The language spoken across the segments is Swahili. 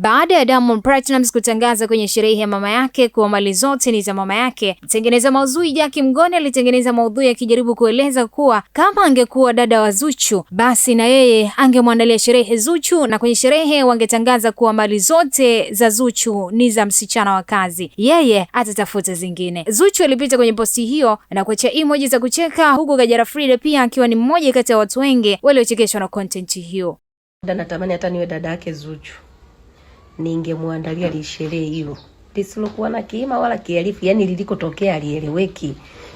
Baada ya Diamond Platnumz kutangaza kwenye sherehe ya mama yake kuwa mali zote ni za mama yake, mtengeneza maudhui Jackie Mngoni alitengeneza maudhui akijaribu kueleza kuwa kama angekuwa dada wa Zuchu basi na yeye angemwandalia sherehe Zuchu, na kwenye sherehe wangetangaza kuwa mali zote za Zuchu ni za msichana wa kazi, yeye atatafuta zingine. Zuchu alipita kwenye posti hiyo na kuacha emoji za kucheka, huku Kajala Frida pia akiwa ni mmoja kati ya watu wengi waliochekeshwa na content hiyo. Natamani hata niwe dada yake Zuchu, ningemwandalia lisherehe hilo lisilokuwa na kiima wala kialifu, yani lilikotokea alieleweki.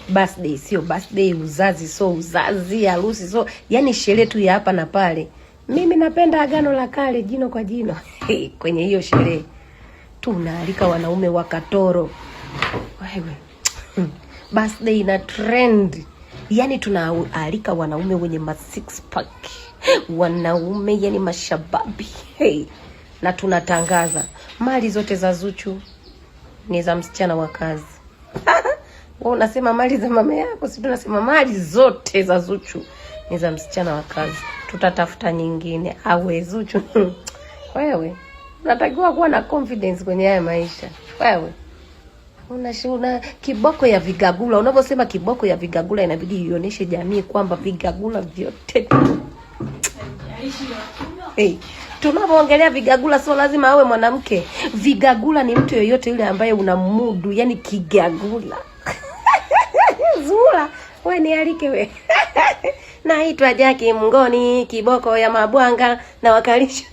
Birthday sio birthday, uzazi sio uzazi, harusi sio, yani sherehe tu ya hapa na pale. Mimi napenda Agano la Kale, jino kwa jino. Kwenye hiyo sherehe tunaalika wanaume wa katoro. Wewe, birthday ina trend, yani tunaalika wanaume wenye ma six pack, wanaume yani mashababi, hey. Na tunatangaza mali zote za Zuchu ni za msichana wa kazi. Wewe unasema mali za mama yako, si tunasema mali zote za Zuchu ni za msichana wa kazi. Tutatafuta nyingine awe Zuchu. Wewe unatakiwa kuwa na confidence kwenye haya maisha. Wewe una kiboko ya vigagula. Unavyosema kiboko ya vigagula, inabidi ionyeshe jamii kwamba vigagula vyote. Hey, tunapoongelea vigagula sio lazima awe mwanamke. Vigagula ni mtu yoyote yule ambaye unamudu, yani kigagula. Zura, we nialike we. Naitwa Jackie Mngoni, kiboko ya mabwanga na wakalisha.